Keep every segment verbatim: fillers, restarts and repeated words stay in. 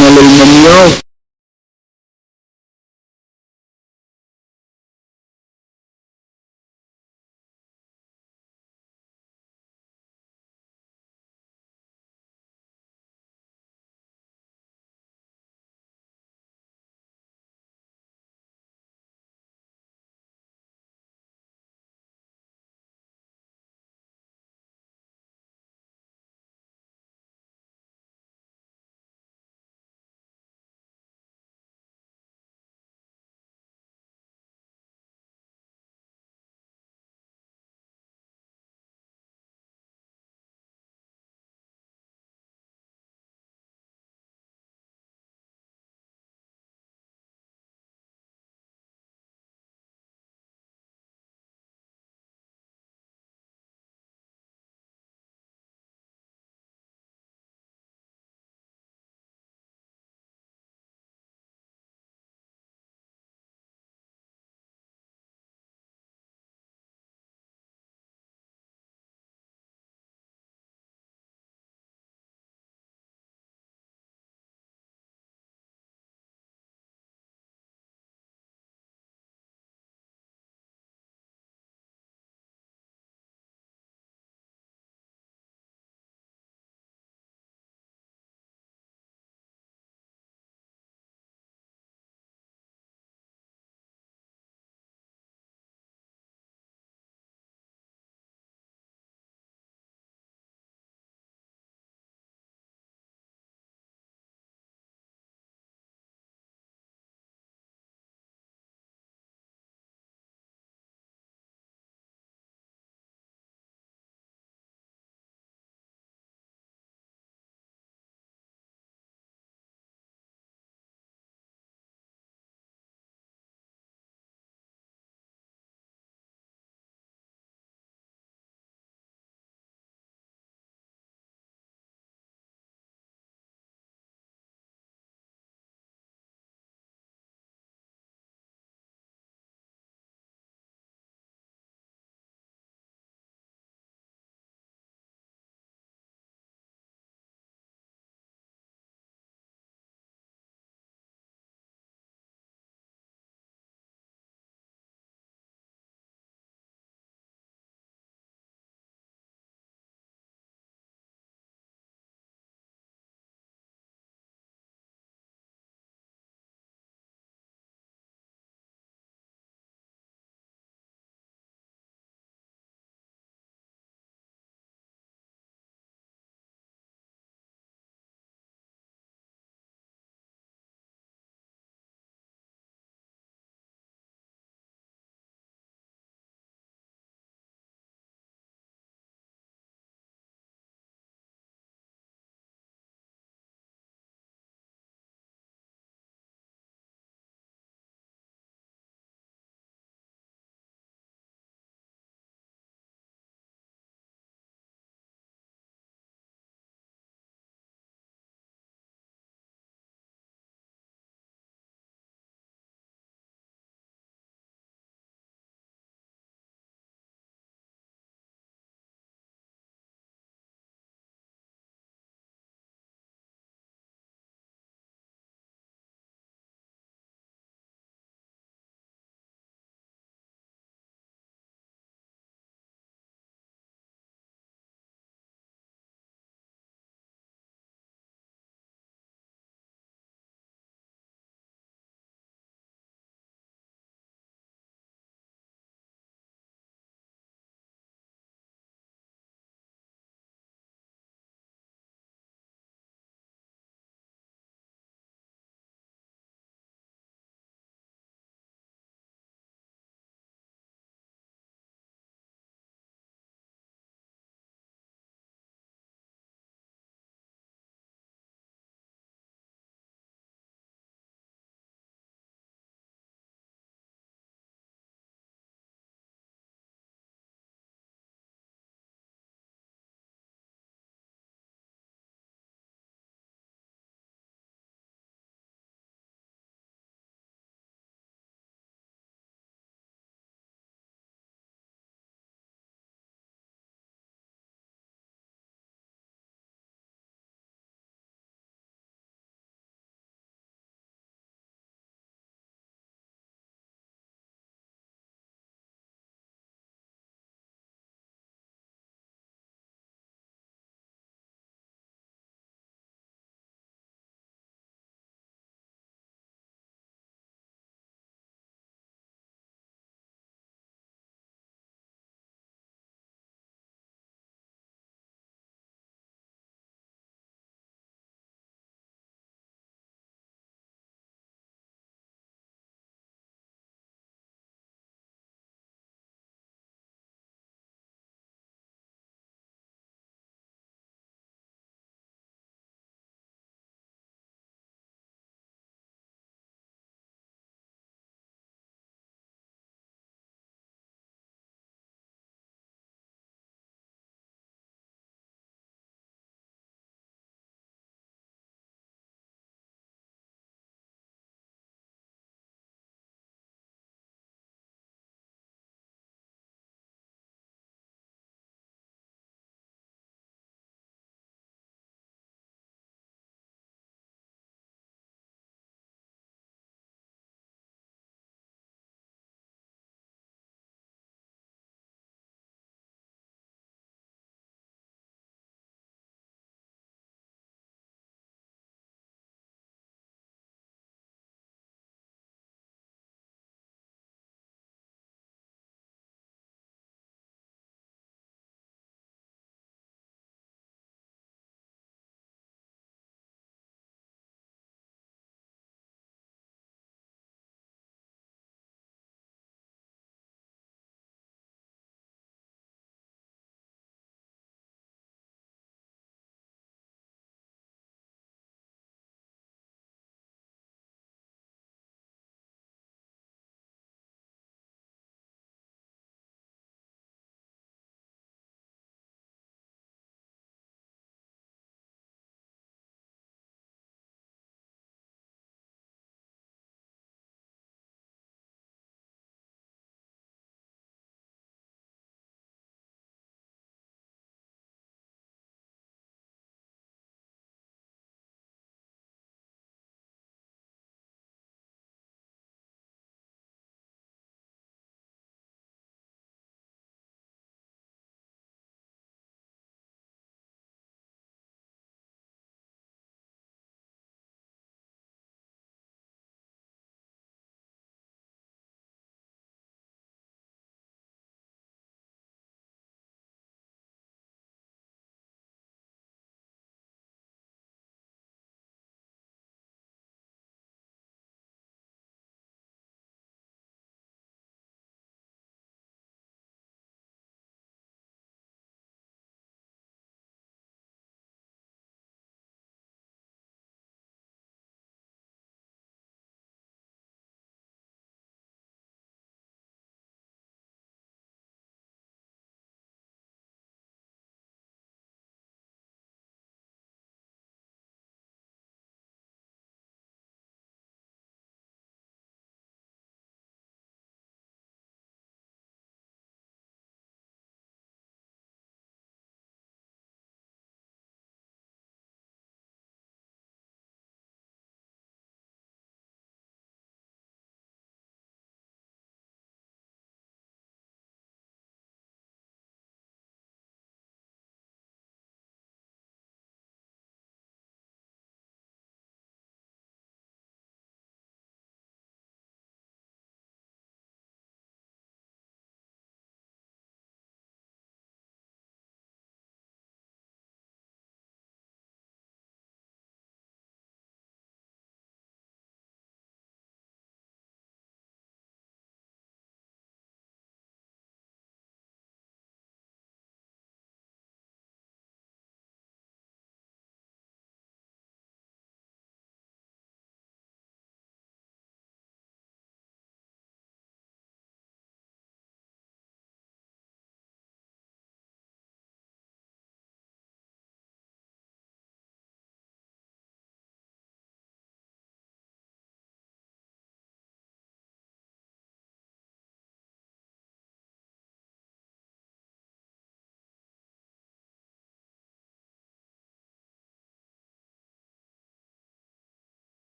mehlel me mie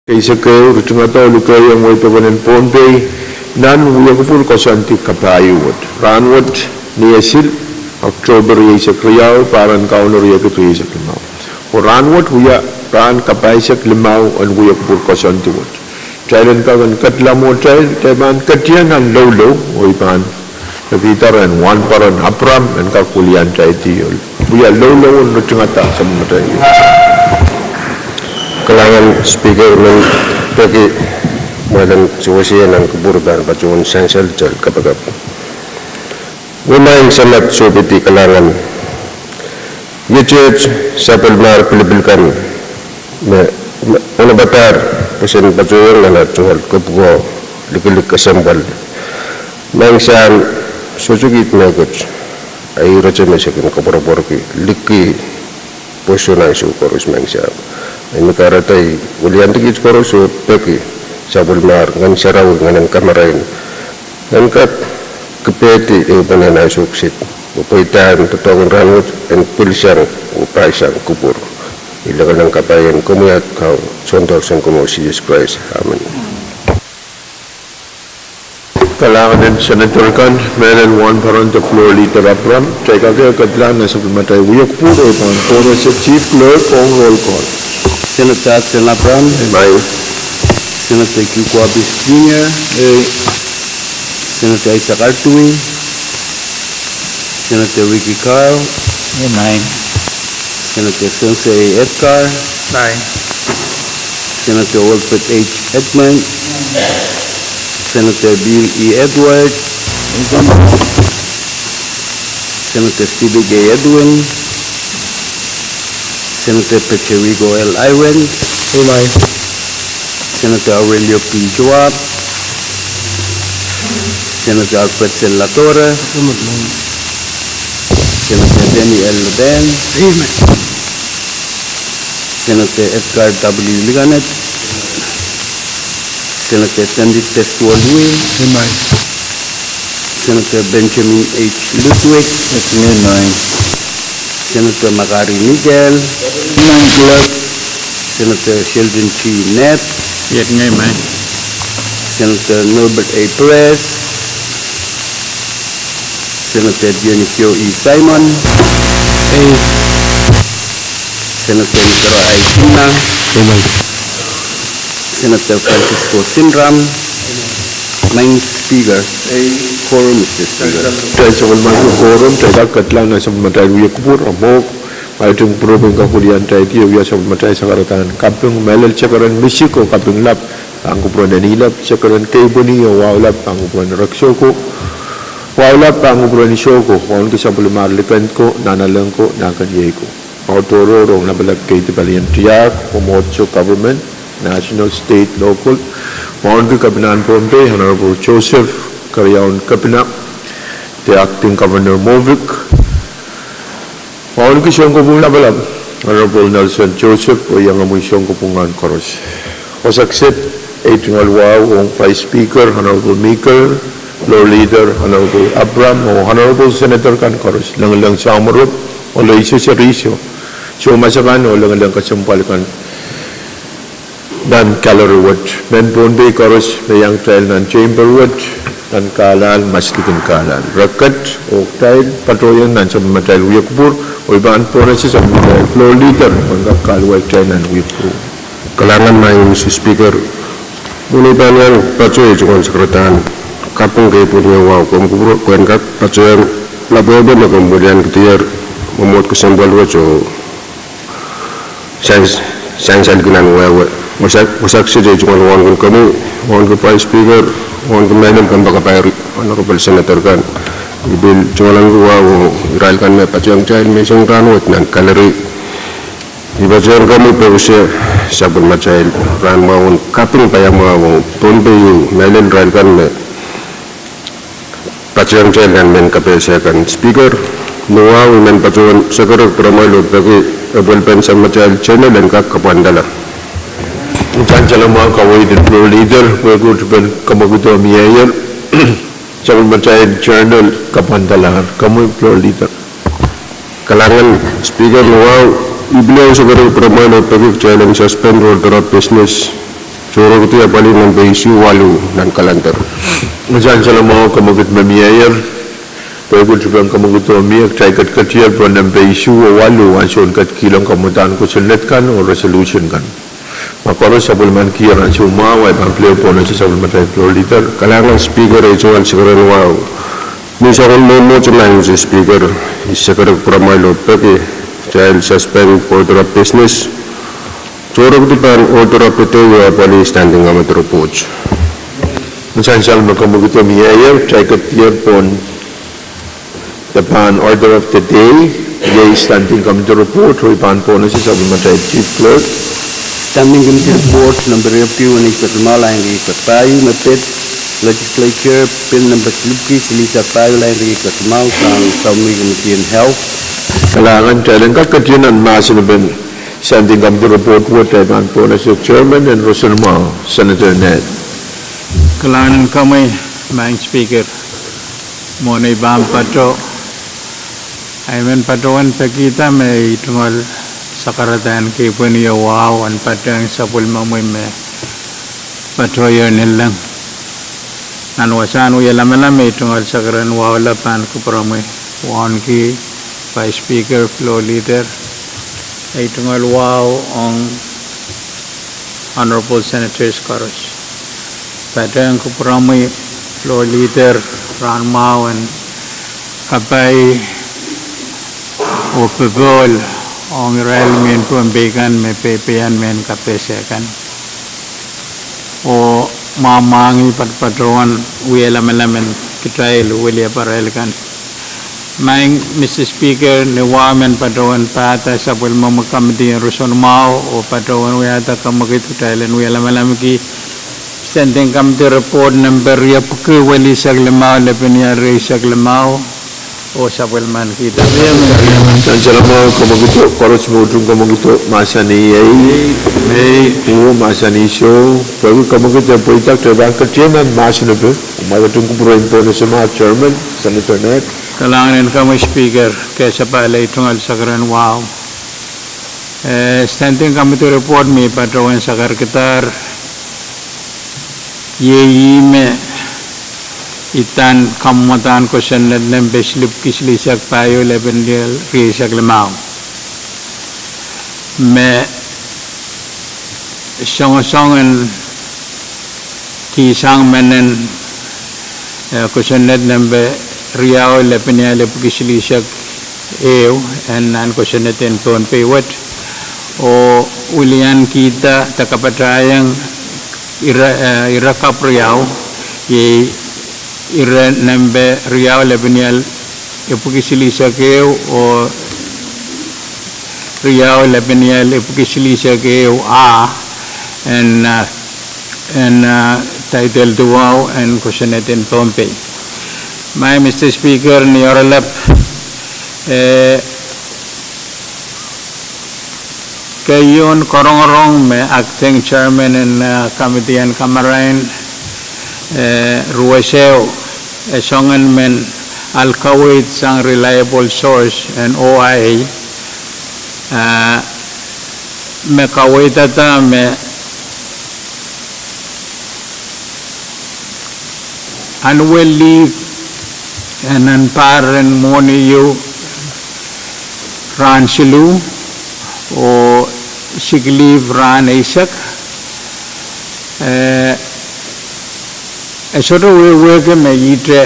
Eisek ehu, ritingada oh lukeiong wehi pokon en Pohnpei nan wiekupwur koasoandi kapahieu wet. Rahnwet, ni Esil, Oktohpe rieisek riau, pahr en Kauno riekid rieisek limau. Oh rahnwet wia rahn kapahisek limau en wiekupwur koasoandi wet. Kitail en kak en ketla mwohtail, kitail pahn ketia nan loulou, oh I pahn pekihda rehn Wahnpoaron Abram en kak wiliandi, wia loulou en ritingada sapwellimatail. Kalahngan Speaker, men peki mwail en sewese nan kupwur pahn patohwan sansal, kitail kapakap. Oh maing Samat Sohpidi, kalahngan. Iet iet sapwellimomwi pilipil kan me, me onopadahr pwe sen patohwan nan at tungoal kepwukoa likilik kesempwal. Maing Sahm, sohte kiht mehkot, a irehte me se kin koapworopworki liki pwoson ansou koaros, Maing Sahm. Ih me kahrehda I wiliandi kiht koaros oh peki sapwellimomwi Ngehn Sarawi, Ngehn en Kamarain, en kak kipehdi ehupenen ansou kiset, oh pweida en doadoahk en rahnwet en pwilisang oh pahisang kupwur. I lengileng kapai en komwi at Kaun, Soundors en komwi Sises Krais. Amen. Kalahngan en Senator kan, mehlel Wahnpoaron de Floor Leader Abram, kitail kak kedlahng nan sapwellimatail wiekupwur, oh I pahn pohnese Chief Clerk ong roll call. Senator Hudson Abram. Maing. Senator Q. Kuo Abbis Junior. Senator Isaac Artui. Senator Ricky Carl. Maing. Senator Spencer A. Edgar. Maing. Senator Wilfred H. Edmund. Senator Bill E. Edwards. Senator Stephen J. Edwin. Senator Patrick L. Irons. Maing. Senator Aurelio P. Joab. Senator Alfred Sen Ladora. Senator Danny L. Leben. Senator Edgar W. Liganet. Senator Sandy Testuo Lui. Senator Benjamin H. Ludwig. Senator Makari Mikael. Senator Sheldon G. Ned. Senator Norbert A. Perez. Senator Dionisio E. Simon. Senator Nikero Aisina. Senator Francisco Sinram. Maing Speaker, quorum, Mister Speaker. Kitail sapwellimatail quorum, kitail kak kedlahng nan sapwellimatail wiekupwur, mwo, maing, pwuropen kak wiliandi, wia sapwellimatail sakaradahn kaping, mehlel chekeren misik oh kaping lap pahn kupwuren Ehnilap, chekeren keipweni oh wahu lap pahn kupwuren Reksoko, wahu lap pahn kupwuren Isoko, wauneki sapwellimomwi likend ko, nanalek ko, nahkeniei ko. Wahu tohrohr ong lapalap keidi palien tiahk, mwomwohdiso, government, national, state, local. Wauneki Kepinahn Pohnpei, Honorable Joseph, Keriaun Kepina, de Acting Governor Movic. Wauneki Sounkopwung Lapalap, Honorable Nelson Joseph, oh iengomwi sounkopwung kan koaros. Koasoakoasoai tungoal wahu ong Vice Speaker, Honorable Mikel, Floor Leader, Honorable Abram, oh Honorable Senator kan koaros, lengileng samworo, oh leiso serihso, soumas akan, oh lengileng kesempwal kan nan gallery wet. Mehn Pohnpei koaros me iang kitail nan chamber wet, nan kahlal, maski kin kahlal. Re ket oh kitail patohieng nan sapwellimatail wiekupwur, oh I pahn pohnese sapwellimatail floor leader, pahn kak kahluwa kitail nan wiekupwur. Kalahngan, Maing Mister Speaker. Mwein I pahn iang patohwan tungoal sakaradahn kaping, keipweni oh wahu, komw kupwur pwehn kak patohwan lapwepe me komw wiliandier mwomwohd kesempwal wet oh sansal, sansal ki nan wehwe. Koasoakoasoai tungoal wauneki komwi, wauneki Vice Speaker, wauneki mehlel kompoakepahi, Honorable Senator kan. I pil tungoal wahu ong irail kan me patohwan kitail menseng rahnwet nan gallery. I patohwan komwi pwe wia sapwellimatail rahnmwahu en kaping paiamwahu ong Pohnpei oh mehlel irail kan me patohwan kitail nan mehn kapehse kan. Speaker, ni wahu I men patohwan sekerek pwuramwail oh peki epwelpen sapwellimatail General en kak kapwandala. I pahn salemwahu kaweid en floor leader pwehki uhd pen kamwekid oh mieier. Sapwellimatail General kapwandalahr. Komwi floor leader. Kalahngan Speaker, ni wahu I pil sekerek pwuramwail oh peki kitail en suspend order of business Tohrohrki apwalih nempe isuh waluh nan kalender. Sansal mwahu, kemwekid me mieier, pwehki kupwuren kemwekido mie, kitail ketiketier pohn nempe isuh oh waluh, ansoun ketikihla kamwadahn kosonned kan oh resolution kan. Ma koaros sapwellimanikihla ansou mwahu, ahi pahn pil pohn ese sapwellimatail floor leader. Kalahngan Speaker, ei tungoal sakaren wahu. Ni soangen mwomwohdiso, Madam Speaker, I sakarada kupwuramwail oh peki kitail suspend order of business. Tohrohrki pahn order of the day oh apwalih standing committee report. Sansal me kemwekido mieier, kitail ketiketier pohn de pahn order of the day, iei standing committee report, oh I pahn pohn ese sapwellimatail Chief Clerk. Standing Committee Report nempe riepwiki, weneisek limau, lainiki eisek pahieu, me pid Legislature Bill nempe silipwiki silihsek pahieu, lainiki eisek limau, sang Subcommittee en Health. Kalahngan. Kitail en kak ketikihong mahsen en Standing Committee Report wet, ahi pahn pohn ese Chairman en roson mwahu, Senator Ned. Kalahngan en komwi, Madam Speaker. Mwohn ei pahn patoh, I men patohwan pekihda me ei tungoal sakarada en kepwehn ie wahu en patohwan sapwellimomwi me patohier ni leng. Nan wasahn wie lamalam, ei tungoal sakaren wahu lap pahn kupwuromwi wauneki Vice Speaker, Floor Leader, ei tungoal wahu ong Honorable Senators koaros. Patohwan kupwuromwi Floor Leader rahn mwahu en kapai oh popohl ong irail mehn Pohnpei kan me peipeien mehn kapehse kan. Oh mwamwahngih patohwan wie lamalam en kitail wiliaparail kan. Madam Speaker, ni wahu men patohwan pahda sapwellimomwi committee en roson mwahu oh patohwan wiahda kemwekid kitail en wie lamalamki Standing Committee Report nempe riepwiki, welisek limau, lepenial rieisek limau, oh sapwellimanikihda. Sansal mwahu, kemwekido koaros me utung kemwekido mahsanih ei, oh mahsanih soh, pwehki kemwekid e pweida, kitail pahn ketikihong mahsen nepe, oh ma ketin kupwuren pohn ese mwahu, Chairman, Senator Ned. Kalahngan en komwi Speaker, kesapahl ei tungoal sakaren wahu. Eh, Standing Committee Report me I patohwan sakarkidahr iei ih me idahn kamwadahn kosonned nempe silipwiki silihsek pahieu, lepenial rieisek limau, me songosong en kihsang mehnen, eh, kosonned nempe riau, lepenial epwiki silihsek ehu en nan kosonned en Pohnpei wet, oh wiliankihda de kapatahieng ire, eh, ire kapw riau, iei ire nempe riau, lepenial epwiki silihsek ehu oh riau, lepenial epwiki silihsek ehu A, en, eh, en, eh, title duwau en kosonned en Pohnpei. Madam Speaker, ni oaralap, eh, keieun korongorong me Acting Chairman en, eh, Committee en Kamarain, eh, ruweseo, e songen men ahl kaweid sang reliable source en O I A, eh, me kaweidada me annual leave en nan pahr en mwohni ieu rahn siluh oh sick leave rahn eisek, eh, e sohte wehwehki me ihte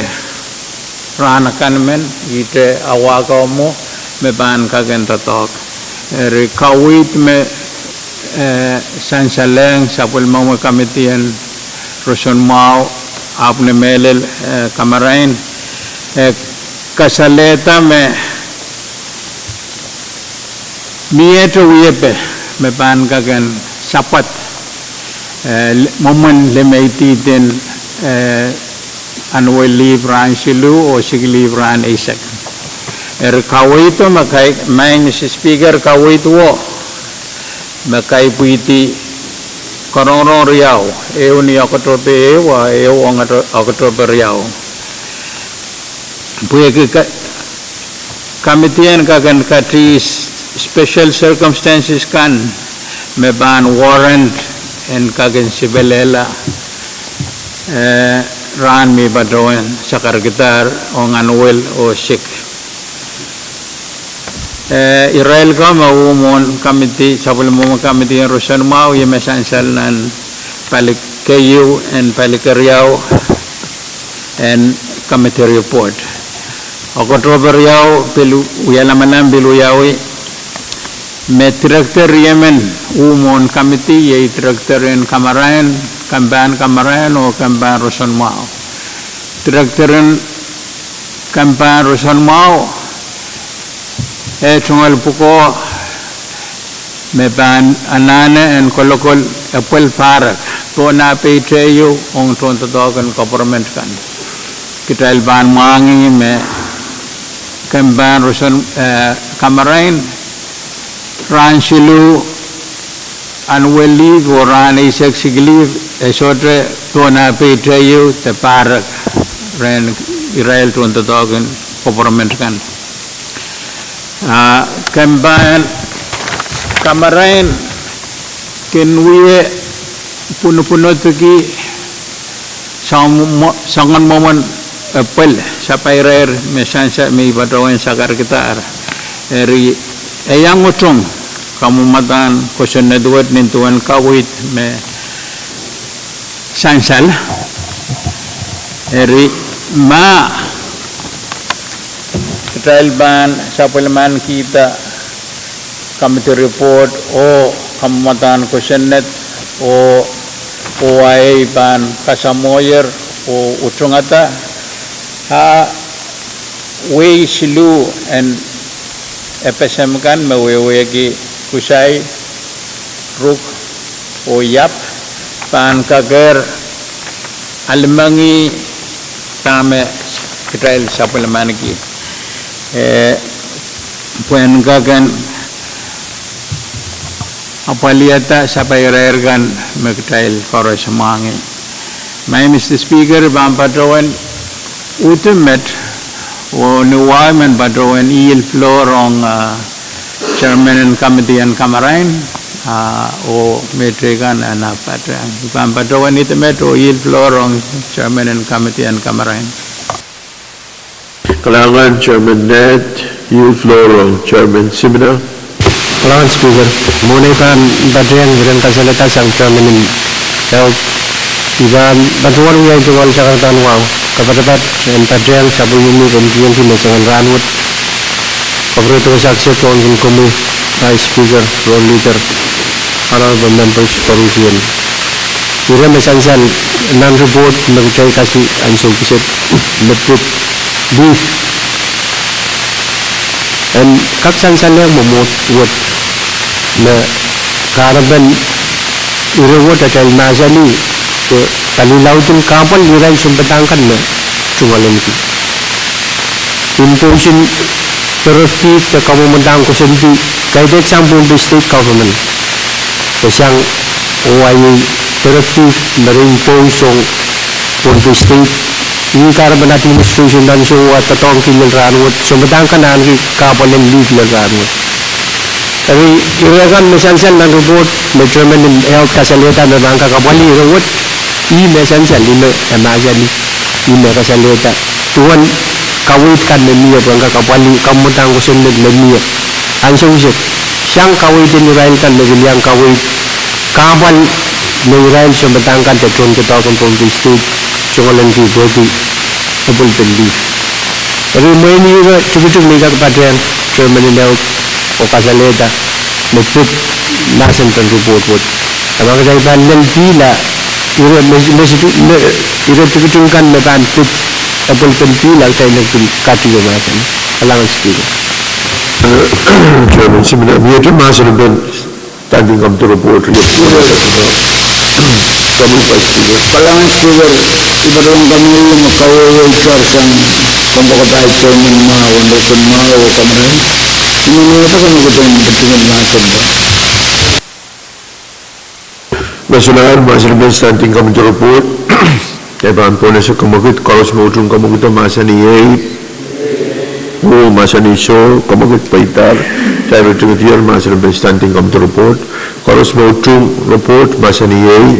rahn akan men, ihte awa ko mwo me pahn kak en doadoahk. Eri kaweid me, eh, sansalehng sapwellimomwi committee en roson mwahu, ahpw ni mehlel, eh, kamarain, eh, kasalehda me miehte wiepe me pahn kak en sapwad, eh, mwomwen limeidi din, eh, annual leave rahn siluh oh sick leave rahn eisek. Eri kaweido me kai, Madam Speaker, kaweido me kaipwihdi korongorong riau, ehu ni Oktope ehu, ehu ong Oktope riau. Pwehki committee en kak en kati special circumstances kan me pahn warrant en kak en sipelehla, eh, rahn me patohwen sakarkidahr ong Anuel oh Sik. Eh, irail ko me uh mwohn committee, sapwellime committee en roson mwahu, ih me sansal nan pali keieu en pali keriau en committee report. Okotohpe riau pil wialamalahn pil wiawi me director riemen uh mwohn committee, iei director en kamarain, kempahn kamarain oh kempahn roson mwahu. Director en kempahn roson mwahu, eh, tungoal pwukoa me pahn anahne en kolokol epwel pahrek pohn ah pei tehieu ong tohndoadoahk en koperment kan. Kitail pahn mwahngih me kempahn roson, eh, kamarain, rahn siluh annual leave oh rahn eisek sick leave, e sohte pohn ah pei tehieu de pahrek rehn irail tohndoadoahk en koperment kan. Ah, kempahn kamarain kin wie pwunopwunodiki soangen mwomwen epwel sapairair me sansal me I patohwen sakarkidahr. Eri, e iang utung kamwomwadahn kosonned wet nin duwen kaweid me sansal. Eri, ma kitail pahn sapwellimankihda committee report oh kamwomwadahn kosonned oh, oh ahi pahn kasamwohier oh utungada, a wehi siluh en FSM kan me wehwehki Kusai, Ruk oh Iap pahn kakehr alimengi dahme kitail sapwellimaniki, eh, pwehn kak en apwalihada sapairair kan me kitail koaros mwahngih. Maing Mister Speaker, I pahn patohwen uhd met, oh ni wai men patohwen yield floor ong, ah, chairman en committee en kamarain, ah, oh me teikan en ah patohwen, I pahn patohwen ihte met oh yield floor ong chairman en committee en kamarain. Kalahngan Chairman Ned, yield floor ong Chairman Simina. Kalahngan Speaker, mwohn ei pahn patehng iren kasalehda sang chairman en Health, I pahn patohwen wiahda tungoal sakaradahn wahu, kapatapat en patehng sapwellimomwi komwi kihong me soangen rahn wet. Kapwuredo wasa kiset ong komwi, Vice Speaker, Floor Leader, Honorable Members koarusie. Ire me sansal nan report me kitail kasu ansou kiset, me pid leave. En kak sansalehng mwomwohd wet me kahrepen ire wet atail mahsanih de palilaudin kahpwal irail sounpadahk kan me tungoalenki. Impose en doaropwih de kamwomwdahn koasoandi kaidehn sang Pohnpei State Government. De sang oh ahi doaropwih me re impose ong Pohnpei State. Ih kahrepen administration nan ansou wet doadoahngki lel rahn wet, sounpadahk kan ahneki kahpwal en leave lel rahn wet. Eri, ire kan me sansal nan report me chairman en Health kasalehda me pahn kak apwalih ire wet, ih me sansal, ih me e mahsanih, ih me kasalehda duwen kaweid kan me mie pwehn kak apwalih kamwomwdahn kosonned me mie ansou kiset. Sang kaweid en irail kan me pil iang kaweid kahpwal me irail sounpadahk kan de tohndoadoahk en Pohnpei State tungoalenki pwehki epwelpen leave. Eri mwein ire tikitik me I kak patehng chairman en Health oh kasalehda me pid mahsen en report wet. A ma kitail pahn lel pihl, ire me, me, ire tikitik kan me pahn pid epwelpen pihl, a kitail en pil kadier mahsen. Kalahngan Speaker. Chairman Simina, mie mahsen en Standing Committee Report, Vice Speaker. Kalahngan Speaker, I patohwan kamehlele me kawehwe itar sang kompoakepahi chairman mwahu en roson mwahu oh kamarain. I men wehwehki me kitail en pil tungoal mahsen. Me solahr mahsen en Standing Committee Report, e pahn pwonese kamwekid koaros me utung kamwekid mahsanih ehi oh mahsanih soh, kamwekid peidahr. Kitail ritingdier mahsen en Standing Committee Report. Koaros me utung report, mahsanih ehi.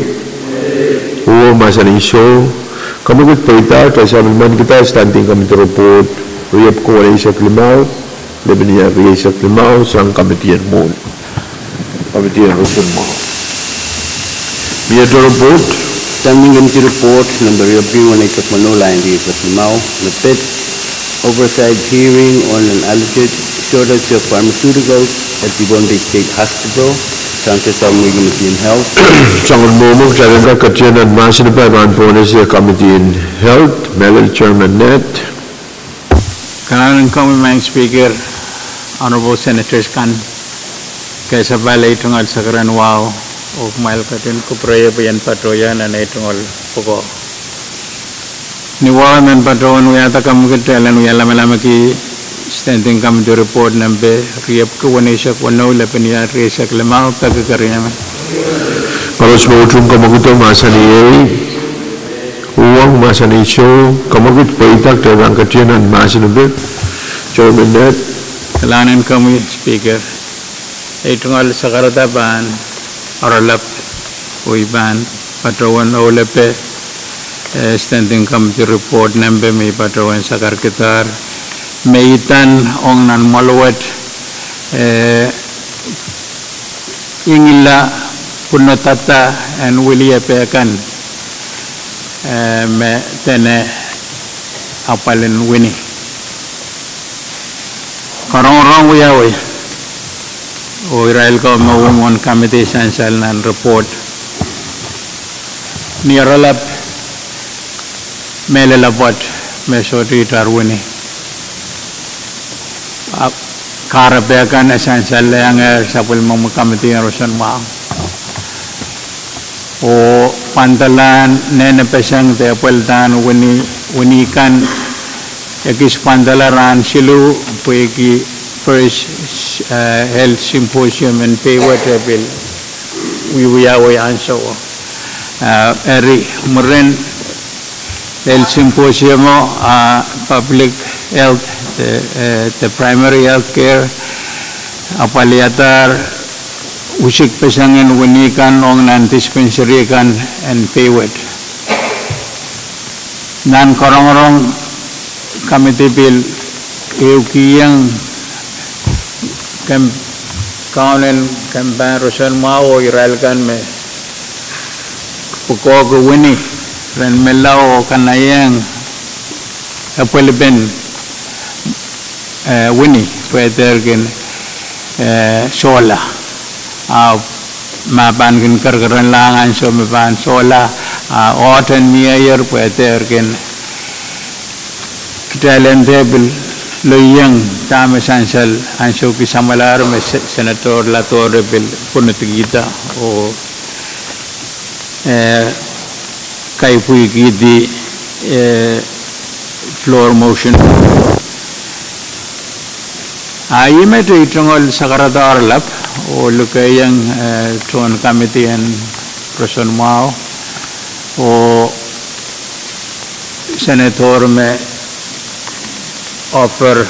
Uhwong, mahsanih soh. Kamwekid pweida, kitail sapwellimanikihda Standing Committee Report riepwiki weneisek limau, lepin ier rieisek limau, sang committee en mwohn, committee en roson mwahu. Mie te report. Standing Committee Report number riepwiki weneisek weneu, lain rieisek limau, me pid oversight hearing on an alleged shortage of pharmaceuticals at the Pohnpei State Hospital. Sang sohte Committee en Health. Soangen mwomwen, kitail en kak ketien nan mahsen pahn pwonehseli Committee en Health, mehlel Chairman Ned. Kalahngan en komwi, Madam Speaker, Honorable Senators kan, kesempwal ei tungoal sakaradahn wahu, oh kumwail ketin kupwurei pwe I en patohwan nan ei tungoal pwukoa. Ni wahu I men patohwan wiahda komwi kitail en wia lamalamki Standing Committee Report nempe riepwiki weneisek weneu, lepin ier rieisek limau, peki keriemen. Koaros me utung kamwekido, mahsanih ehi. Uhwong, mahsanih soh. Kamwekid pweida, kitail pahn ketien nan mahsen pid. Chairman Ned. Kalahngan en komwi, Speaker. Ei tungoal sakarada pahn oaralap, oh I pahn patohwan ohlepe, eh, Standing Committee Report nempe me I patohwan sakarkidahr, me idan ong nan mwoahl wet, eh, ingila pwunodada en wiliepehkan, eh, me dene apwal en wini. Karongorong wiawi, oh irail ko me wia mwohn committee sansal nan report. Ni oaralap, mehlel apwoat me sohte itar wini. Ahpw kahrepe kan e sansalehiong sapwellimomwi committee en roson mwahu, oh pwandalahn nehnepeseng de pweldahn wini, wini kan, ekis pwandala rahn siluh pwehki first, eh, health symposium en Peiwet e pil wiewiawi ansouo. Eh, eri mwurin health symposium o, ah, public health, eh, eh, the primary health care, apwaliadahr usikpeseng en wini kan ong nan dispensary kan en Peiwet. Nan karongorong, committee pil ehukihong kemp-, Kaunen Kemp en Roson Mwahu oh irail kan me pwukoahki wini, ren menlau oh kanaieng epwelipen, eh, wini pwe dehr kin, eh, sohla. Ah, ma pahn kin kerkerenlahng ansou me pahn sohla, ah, oahden mieier pwe dehr kin, kitail en dehr pil loieng dahme sansal ansou kei samwalahr me Se-, Senator Lador e pil pwunodikihda oh, eh, kaipwikihdi, eh, floor motion. Ah, ih met ei tungoal sakarada oaralap oh lukehiong, eh, tohn committee en Roson Mwahu oh Senator me offer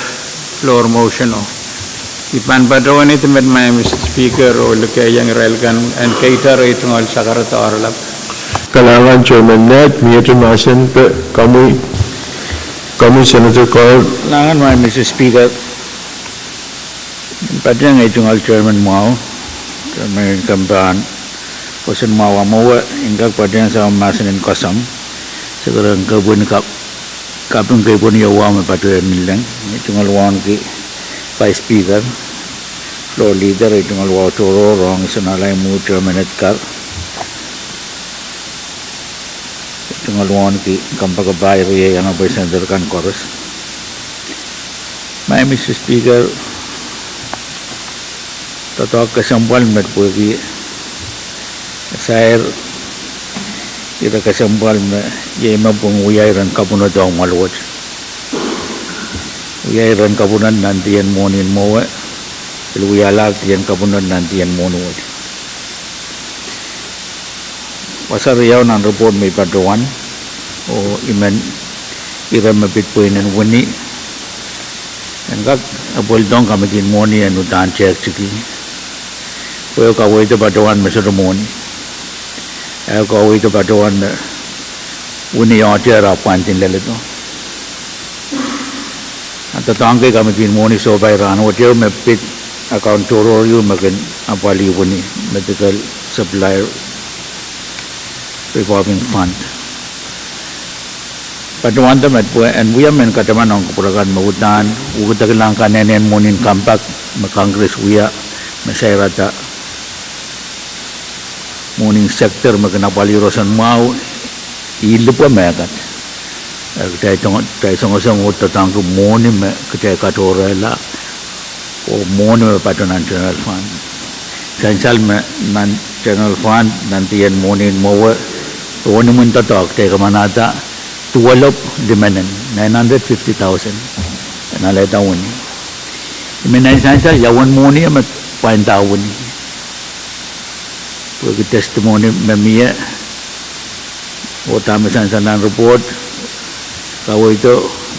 floor motion o. I pahn patohwan idih met, Madam Speaker, oh lukehiong irail kan en keitar ei tungoal sakarada oaralap. Kalahngan Chairman Ned, mie te mahsen pwe komwi, komwi Senator Card. Kalahngan Madam Speaker. Patohwan ei tungoal Chairman Mwahu, Chairman en Kemp en Roson Mwahu mwowe, en kak patohwan sawas mahsen en koasoandi, sekeren kepwin kap-, kaping kepwin ieu wahu me patohwan leleng, ei tungoal wauneki Vice Speaker, Floor Leader, ei tungoal wahu tohrohr, Rong Isonalaimwu, Chairman Edgar, ei tungoal wauneki kompoakepahi, riei Honorable Senator kan koaros. Madam Speaker, doadoahk kesempwal met pwehki sair ire kesempwal me iei me pwung wia iren kapwunod ong mwoahl wet. Wia iren kapwunod nan dien mwohni mwowe, pil wialahr dien kapwunod nan dien mwohni wet. Wasa riau nan report me I patohwan, oh I men ire me pid pweinen wini, En kak apwaldohng committee en mwohni en uhdahn tehk tiki, pwe e kaweid patohwan me sohte mwohni. E kaweid patohwan me wini oahter ahpw pwandin leledo. A doadoahk kei committee en mwohni sohpai rahnwet ehu me pid account tohrohr ehu me kin apwalih wini, medical supply revolving fund. Patohwan de met pwe en wia mehn kataman ong kupwur akan me uhdahn wukidekilahng kanehnen mwohnin compact me Congress wia me sairada mwohnin sector me kin apwalih roson mwahu, ih lipwe mehkat. Eh, kitail song-, kitail songosong oh doadoahngki mwohni me kitail katohrehla, oh mwohni me patoh nan general fund. Sansal me nan general fund, nan dien mwohnin mwowe, tohn imwin doadoahk kitail kamanahda duwelop limenen, nine hundred fifty thousand, en alehda wini. I men en sansal ia uwen mwohni me pwainda wini. Pwehki testimony me mie, oh dahme sansal nan report, kaweid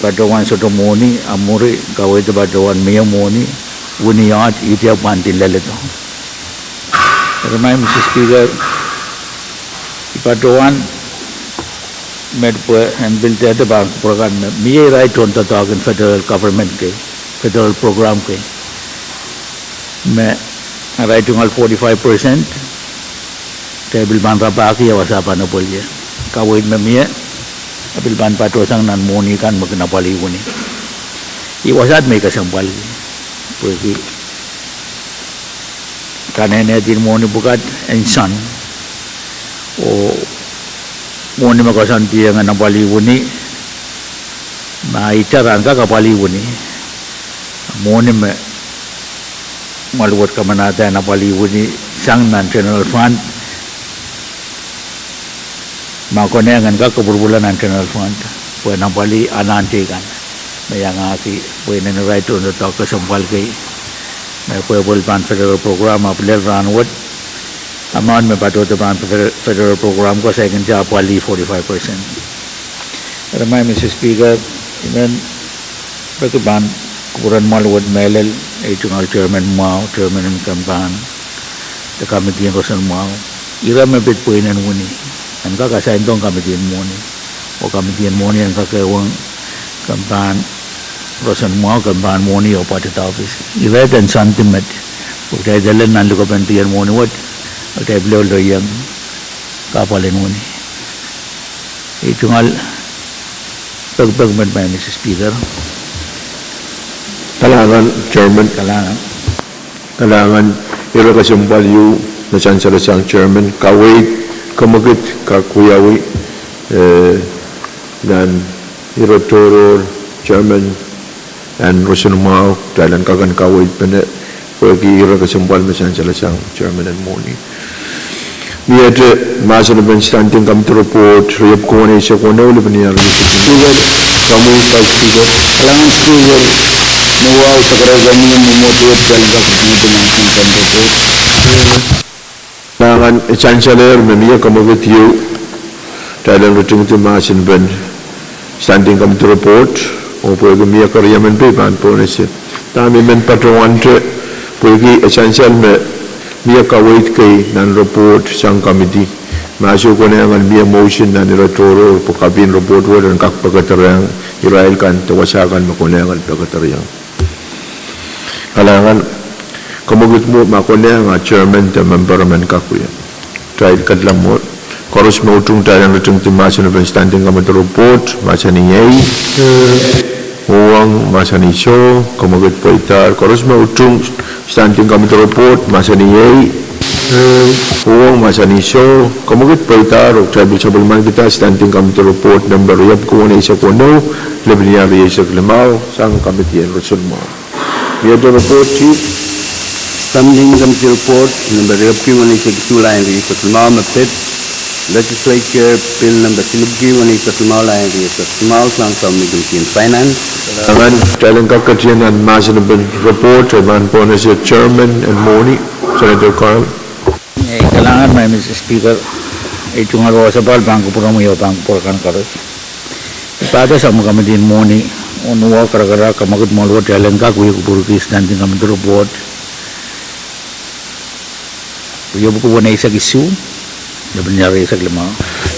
patohwan sohte mwohni, a mwuri kaweid patohwan mie mwohni, wini oahter, ihte pwandin leledo. Eri Madam Speaker, I patohwan met pwe en pil dehde pahn kupwur akan me mie irail tohn doadoahk en federal government kei, federal program kei, me arail tungoal forty-five percent, kitail pil pahn rapahki ia wasa pahn apwalih ie. Kaweid me mie, e pil pahn patohsang nan mwohni kan me kin apwalih wini. Ih wasaht me I kesempwalki, pwehki kanehnehdin mwohni pwukat en soahng, oh mwohni me koasoandiong en apwalih wini, ma ita rahn kak apwalih wini, mwohni me mwahl wet kamanahda en apwalih wini sang nan general fund, ma konehng en kak kapwurpwurla nan general fund pwe en apwalih anahn teikan, me iangahki pwe inenen irail tohn doadoahk kesempwal kei, me pwehpwel pahn federal program, ahpw lel rahnwet, amount me patohdo pahn federal, federal program ko saikinte apwalih forty-five percent. Eri Madam Speaker, I men peki pahn kupwuren mwahl wet mehlel, ei tungoal chairman mwahu, chairman en kempahn, de committee en roson mwahu. Ira me pid pweinen wini, en kak assign-dohng committee en mwohni, oh committee en mwohni en kak ehuong kempahn roson mwahu, kempahn mwohni oh budget office. Ira en soandi met, pwe kitail lel nan likopen dien mwohni wet, kitail pil ohl iang kahpwal en wini. Ei tungoal pekipek met Madam Speaker. Kalahngan chairman. Kalahngan. Kalahngan. Ire kesempwal ieu me sansal sang chairman, kaweid, kemwekid kak wiawi, eh, nan ire tohrohr chairman en roson mwahu, kitail en kak en kaweidpene pwehki ire kesempwal me sansal sang chairman en mwohni. Miehte mahsen en standing committee report riepwiki weneisek weneu, lepin iang riepwiki. Speaker. Kalahngan Speaker, me wahu, sakarau kemwi, mwomwohdiso, kalahngan. Kalahngan, e sansalehr me mie kemwekid ieu, kitail en ritingdi mahsen en standing committee report, oh pwehki mie keriemen pei pahn pohnese. Dahme I men patohwante, pwehki e sansal me mie kaweid kei nan report sang committee, ma soh konehng en mie motion nan ire tohrohr pwe kapin report wet en kak pekederehng irail kan de wasa kan me konehng en pekederehng. Kalahngan, kemwekid mwo ma konehng a chairman de member men kak wia. Kitail ketilong mwo. Koaros me utung, kitail en ritingdi mahsen en standing committee report, mahsanih iei. Uhwong, mahsanih soh. Kemwekid pweidahr. Koaros me utung, standing committee report, mahsanih iei. Uhwong, mahsanih soh. Kemwekid pweidahr, oh kitail pil sapwellimanikihda standing committee report nempe riepwiki weneisek weneu, lepin iang rieisek limau, sang committee en roson mwahu. Miehte report, Chief. Standing committee report nempe riepwiki weneisek isuh, lain rieisek limau, me pid Legislature Bill nempe silipwiki weneisek limau, lain rieisek limau, sang Committee en Finance. Kalahngan, kitail en kak ketin nan mahsen en report, e pahn pohnese chairman en mwohni, Senator Carl. Ei, kalahngan Madam Speaker, ei tungoal wasapahl pahn kupwuromwi oh pahn kupwur akan koaros. I pahda sang committee en mwohni, Onua, Karakarahk, Kamwakid, Mwoalwet, Elen, kak wie kupwurki Standing Committee Report riepwukat eisek isuh, lepin eisek limau.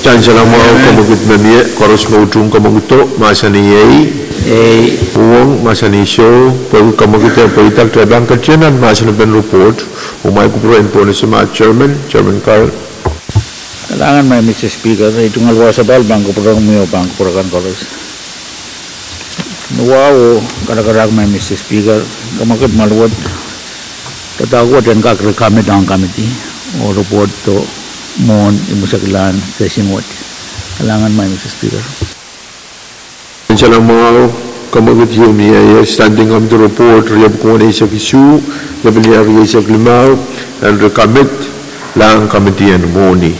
Kitail en salamwahu, Kamwakid me mie, koaros me utung kamwakido, mahsanih ei. Ei. Uhwong, mahsanih soh, pwehki kamwakido pweida, kitail pahn ketin nan mahsen en report, oh ma kupwuren pwonese ma chairman, Chairman Carl. Kalahngan, Madam Speaker, ei tungoal wasa pahn kupwuromwi oh pahn kupwur akan koaros. Onua oh Karakarahk, Madam Speaker, Kamwakid, Mwoalwet, doadoahk wet en kak recommend ong committee, oh report do mwohn imwisekla en session wet. Kalahngan, Madam Speaker. Salamwahu, Kamwakid, ieu mie ie, Standing Committee Report riepwukat eisek isuh, lepin eisek limau, en recommend lahng committee en mwohni.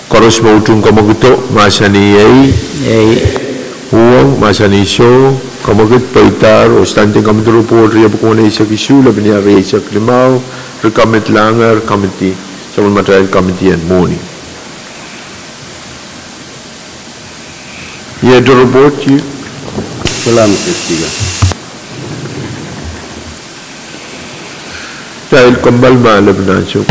Koaros me utung kamwakido, mahsanih ei. Ei. Uhwong, mahsanih soh, kamwakid pweidahr oh Standing Committee Report riepwukat eisek isuh, lepin eisek limau, recommend lahngehr committee, sapwellimatail committee en mwohni. Iet report, ie. Salam, Madam Speaker. Kitail kommoal ma lepin ansou.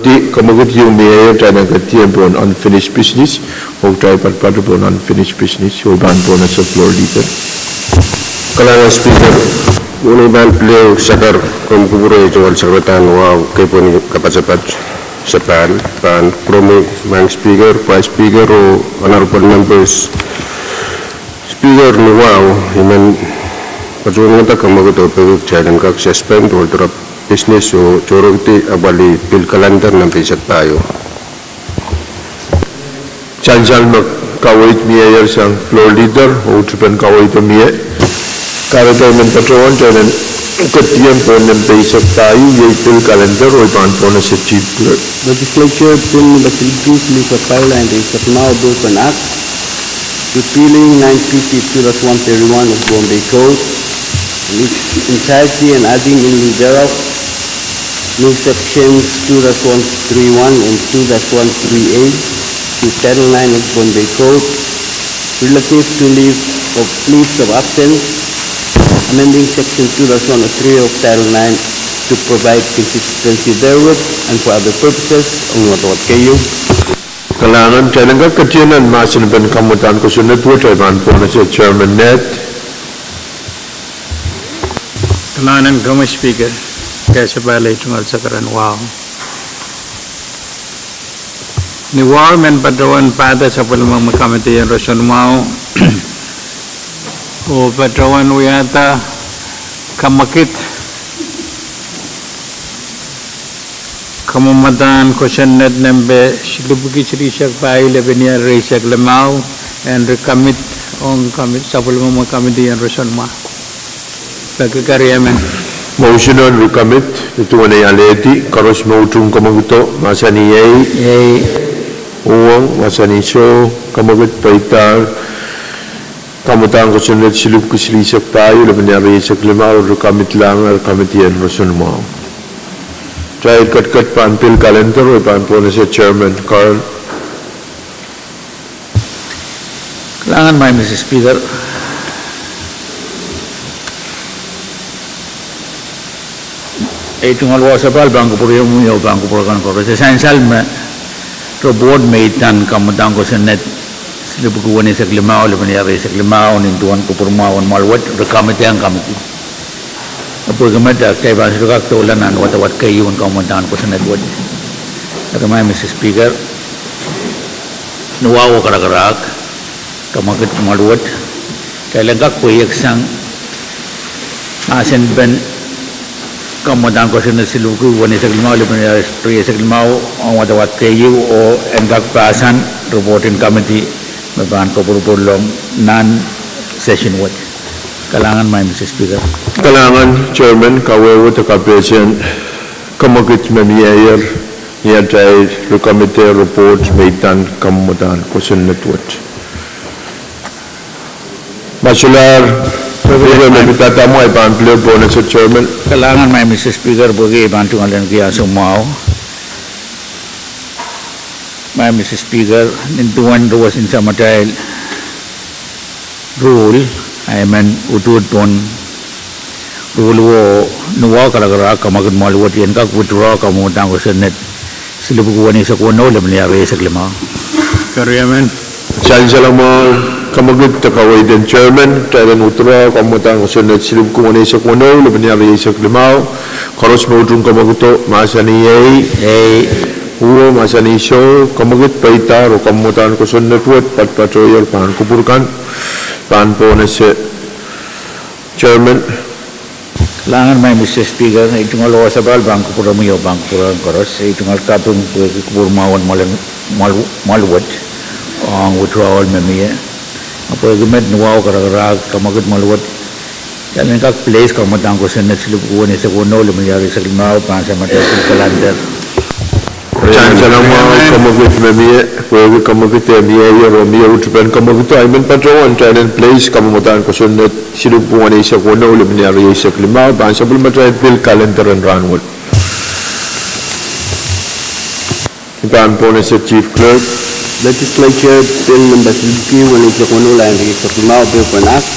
Di kamwekid ieu mie, kitail en ketido pohn unfinished business, oh kitail patopato pohn unfinished business, oh pahn pohn ese Floor Leader. Kalahngan Speaker, uwen ei pahn pil ehu sakar komw kupwure, ei tungoal sakaradahn wahu kei pwehn kapatapat, sapahl pahn kupwuromwi Madam Speaker, Vice Speaker, oh honorable members. Speaker, ni wahu I men patohwan wada kamwekid oh peki kitail en kak suspend ohl doaropwe business oh tohrohrki apwalih pil calendar nempe eisek pahieu. Sansal me kaweid mieier sang Floor Leader, oh tipen kaweid mie. Kahrehda I men patohwan kitail en ketido pohn nempe eisek pahieu, iei pil calendar, oh I pahn pohn ese Chief Clerk. Legislature Bill Number Silipwiki silihsek pahieu, lap eisek limau, Bill for an Act repealing nine fifty two dash one thirty-one of Bombay Code in its entirety and adding in lieu thereof new sections two dash one three one and two dash one three eight to Title nine of Bombay Code relative to leave of, leaves of absence, amending section two dash one oh three of Title nine to provide consistency therewith and for other purposes, ong wadawad keieu. Kalahngan, kitail en kak ketido nan mahsenpen kamwadahn kosonned wet, oh I pahn pohn ese Chairman Ned. Kalahngan komwi Speaker, kehn sapahl ei tungoal sakar en wahu. Ni wahu I men patohwan pahda sapwellimomwi committee en roson mwahu, oh patohwan wiahda kamwekid kamwadahn kosonned nempe silipwiki silihsek pahieu, lepin ire eisek limau, en recommit ong sapwellimomwi committee en roson mwahu. Peki, keriamen. Motion en recommit, ni duwen ei alehdi, koaros me utung kamwekido, mahsanih iei. Iei. Uhwong, mahsanih soh, kamwekid peidahr, kamwadahn kosonned silipwiki silihsek pahieu, lepin ire eisek limau, recommit lahngehr committee en roson mwahu. Kitail ketiket pahn pil calendar, oh I pahn pohn ese Chairman Carl. Kalahngan Madam Speaker. Ei tungoal wahu sapahl pahn kupwuromwi oh pahn kupwur kan koaros. E sansal me report me idahn kamwadahn kosonned silipwiki weneisek limau, lepin ire eisek limau, nin duwen kupwur mwahu en mwoahl wet, recommit ong committee. Pwehki met, kitail pahn sohte kak doula nan wadawad keieu en kamwadahn kosonned wet. Eri Madam Speaker, ni wahu oh karakarahk, kamwekid mwoahl wet, kitail en kak pweiek sang mahsenpen kamwadahn kosonned silipwiki weneisek limau, lepin ire eisek limau, ong wadawad keieu oh en kak pahsan report en committee me pahn kupwurpwurlong nan session wet. Kalahngan Madam Speaker. Kalahngan Chairman, kawehwe de kapehsen kamwekid me mieier ni atail recommit report me idahn kamwadahn kosonned wet. Ma solahr, Madam Speaker, me pidada mwo, I pahn pil ehu pohn ese Chairman. Kalahngan Madam Speaker, pwehki ei pahn tungoal en kiasu mwahu. Madam Speaker, nin duwen ruwesin samatail rule, I men uduhd pohn rule wo, ni wahu oh karakarahk, kamwekid mwoahl wet, I en kak withdraw kamwadahn kosonned silipwiki weneisek weneu, lepin ire eisek limau. Keriamen. Sansal mwahu, kamwekid de kaweid en Chairman, kitail en withdraw kamwadahn kosonned silipwiki weneisek weneu, lepin ire eisek limau. Koaros me utung kamwekido, mahsanih iei. Iei. Uhwong, mahsanih soh, kamwekid peidahr oh kamwadahn kosonned wet, patopatohier pahn kupwur kan, pahn pohn ese Chairman. Kalahngan Madam Speaker, ei tungoal wahu sapahl pahn kupwuromwi oh pahn kupwur kan koaros, ei tungoal kaping pwehki kupwur mwahu en mwoahl wet ong withdrawal me mie. A pwehki met, ni wahu oh karakarahk, kamwekid mwoahl wet, kitail en kak place kamwadahn kosonned silipwiki weneisek weneu, lepin ire eisek limau, pahn samatail pil calendar. Sansal mwahu, kamwekid me mie, pwehki kamwekid eh mieier oh mie uhtipen kamwekido, I men patohwan kitail en place kamwadahn kosonned silipwiki weneisek weneu, lepin ire eisek limau, pahn sapwellimatail pil calendar en rahnwet. I pahn pohn ese Chief Clerk. Legislature Bill Number silipwiki weneisek weneu, lap eisek limau, Bill for an Act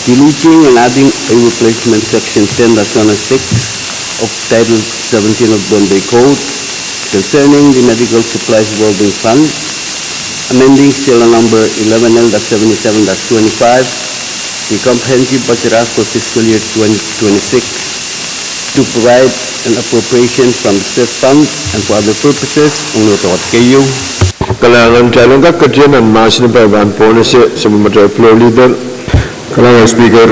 deleting and adding a replacement section ten dash one oh six of Title seventeen of Bombay Code, Concerning the Medical Supplies Revolving Fund, amending serial number eleven L dash seventy-seven dash twenty-five, the comprehensive budget act for fiscal year twenty twenty-six to provide an appropriation from the said fund and for other purposes, ong wadawadki. Kalahngan. Kitail en kak ketier nan mahsen pahn pwonese, sapwellimatail Floor Leader. Kalahngan Speaker,